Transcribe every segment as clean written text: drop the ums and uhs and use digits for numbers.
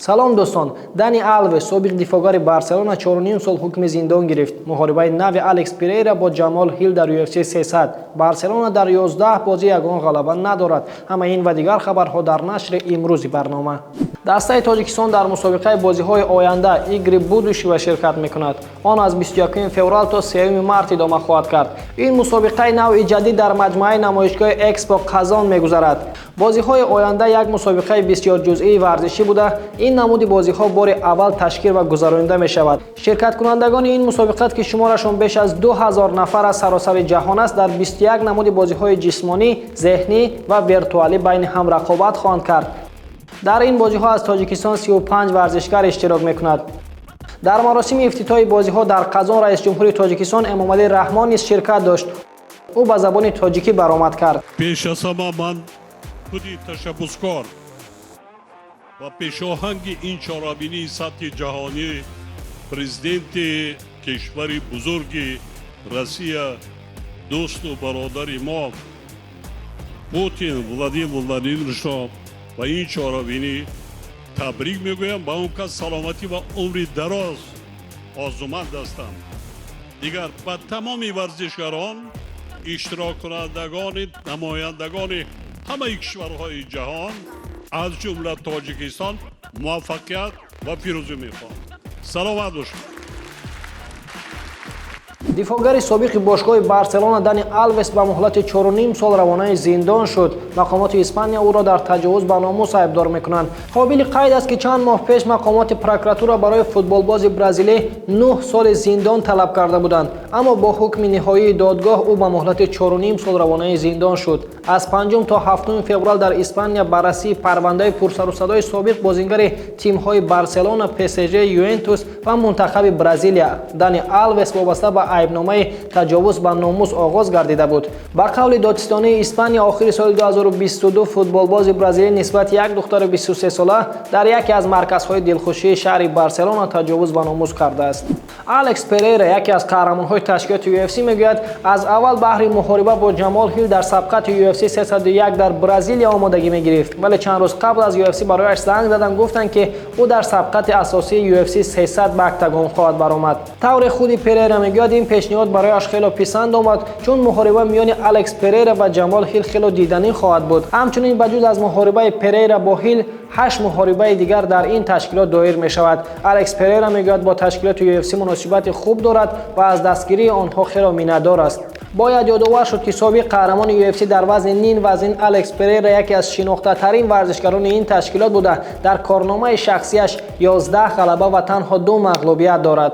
Салом, дӯстон. Дани Алвес, собиқ дифоъгари Барселона, 4,5 сол ҳукми зиндон гирифт. Муҳорибаи нави Алекс Перейра бо Ҷамол Ҳил дар UFC 300. Барселона дар 11 бозӣ ягон ғалаба надорад. Ҳама ин ва дигар хабарҳо дар нашри имрӯзи барнома. Дастаи Тоҷикистон дар мусобиқаи бозиҳои оянда, Игры будущего, ширкат мекунад. Он аз 21 феврал то 3 март идома хоҳад кард. Ин мусобиқаи навъи ҷадид дар маҷмӯаи намоишгоҳи Экспо Қазон мегузарад. Бозиҳои оянда як мусобиқаи бисёрҷузъии варзишӣ буда, ин намуди бозиҳо бори аввал ташкил ва гузаронида мешавад. Ширкаткунандагони ин мусобиқат, ки шуморашон беш аз 2000 нафар аз саросари ҷаҳон аст, дар 21 намуди бозиҳои ҷисмонӣ, зеҳнӣ ва виртуалӣ байни ҳам рақобат хоҳанд кард. Дар ин бозиҳо аз Тоҷикистон 35 варзишгар иштирок мекунад. Дар маросими ифтитоҳи бозиҳо дар Қазон раисҷумҳури Тоҷикистон Эмомалӣ Раҳмон низ ширкат дошт. Ӯ ба забони тоҷикӣ баромад кард. Пеш аз ҳама ман худи ташаббускор ва пешоҳанги ин чорабинии сатҳи ҷаҳонӣ, президенти кишвари бузурги Россия, дӯсту бародари мо Путин Владимир Владимировичро ба ин чорабинӣ табрик мегӯям, ба он кас саломатӣ ва умри дароз орзуманд ҳастам. Дигар ба тамоми варзишгарон, иштироккунандагони намояндагони ҳамаи кишварҳои ҷаҳон, аз ҷумла Тоҷикистон, муваффақият ва пирӯзӣ мехоҳам. Саломат бошед. Дифоъгари собиқи бошгоҳи Барселона Дани Алвес ба муҳлати 4,5 сол равонаи зиндон шуд. Мақомоти Испания ӯро дар таҷовуз ба номус айбдор мекунанд. Қобили қайд аст, ки чанд моҳ пеш мақомоти прокуратура барои футболбози бразилӣ 9 соли зиндон талаб карда буданд, аммо бо ҳукми ниҳоии додгоҳ ӯ ба муҳлати 4,5 сол равонаи зиндон шуд. Аз 5 то 7 феврал дар Испания баррасии парвандаи пурсарусадои собиқ бозингари тимҳои Барселона, ПСЖ, Ювентус ва мунтахаби Бразилия Дани Алвес вобаста ба айбномаи таҷовуз ба номус оғоз гардида буд. Ба қавли додситонии Испания, охири соли 2022 футболбози бразилӣ нисбати як духтари 23сола дар яке аз марказҳои дилхушии шаҳри Барселона таҷовуз ба номус кардааст. Алекс Перейра, яке аз қаҳрамонҳои ташкилоти UFC, мегӯяд, аз аввал баҳри муҳориба бо Ҷамол Ҳил дар сабқати UFC 301 дар Бразилия омодагӣ мегирифт, вале чанд рӯз қабл аз UFC барояш занг задан, гуфтанд, ки ӯ дар сабқати асосии UFC 300 ба октагон хоҳад баромад. Тавре худи Перейра мегӯяд, ин пешниҳод барояш хело писанд омад, чун муҳориба миёни Алекс Перейра ва Ҷамол Ҳил хело диданӣ хоҳад буд. Ҳамчунин, ба ҷуз аз муҳорибаи Перейра бо Ҳил, ҳашт муҳорибаи дигар дар ин ташкилот доир мешавад. Алекс Перейра мегӯяд, бо ташкилоти UFC муносибати хуб дорад ва аз дастгирии онҳо хело миннатдор аст. Бояд ёдовар шуд, ки собиқ қаҳрамони UFC дар вазни ним вазин Алекс Перейра яке аз шинохтатарин варзишгарони ин ташкилот буда, дар корномаи шахсияш 11 ғалаба ва танҳо ду мағлубият дорад.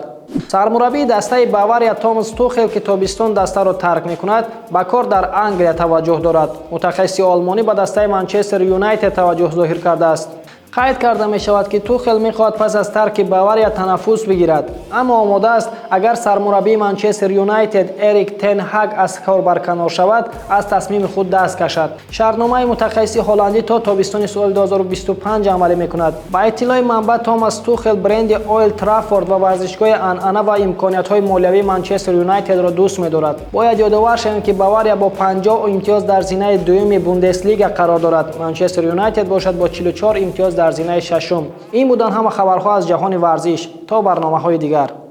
Сармураббии дастаи Бавария Томас Тухел, ки тобистон дастаро тарк мекунад, ба кор дар Англия таваҷҷӯҳ дорад. Мутахассиси олмонӣ ба дастаи Манчестер Юнайтед таваҷҷӯҳ зоҳир кардааст. Қайд карда мешавад, ки Тухел мехоҳад пас аз тарки Бавария танаффус бигирад, аммо омода аст, агар сармураббии Манчестер Юнайтед Эрик тен Ҳаг аз кор барканор шавад, аз тасмими худ даст кашад. Шартномаи мутахассиси ҳолландӣ то тобистони соли 2025 амалӣ мекунад. Ба иттилои манбаъ, Томас Тухел бренди Олд Траффорд ва варзишгоҳи анъана ва имкониятҳои молиявии Манчестер Юнайтедро дӯст медорад. Бояд ёдовар шавем, ки Бавария бо 50 имтиёз дар зинаи дуюми Бундеслига қарор дорад. Манчестер Юнайтед бошад, бо 44 имтиёз дар зинаи шашум. Ин буданд ҳама хабарҳо аз ҷаҳони варзиш. То барномаҳои дигар.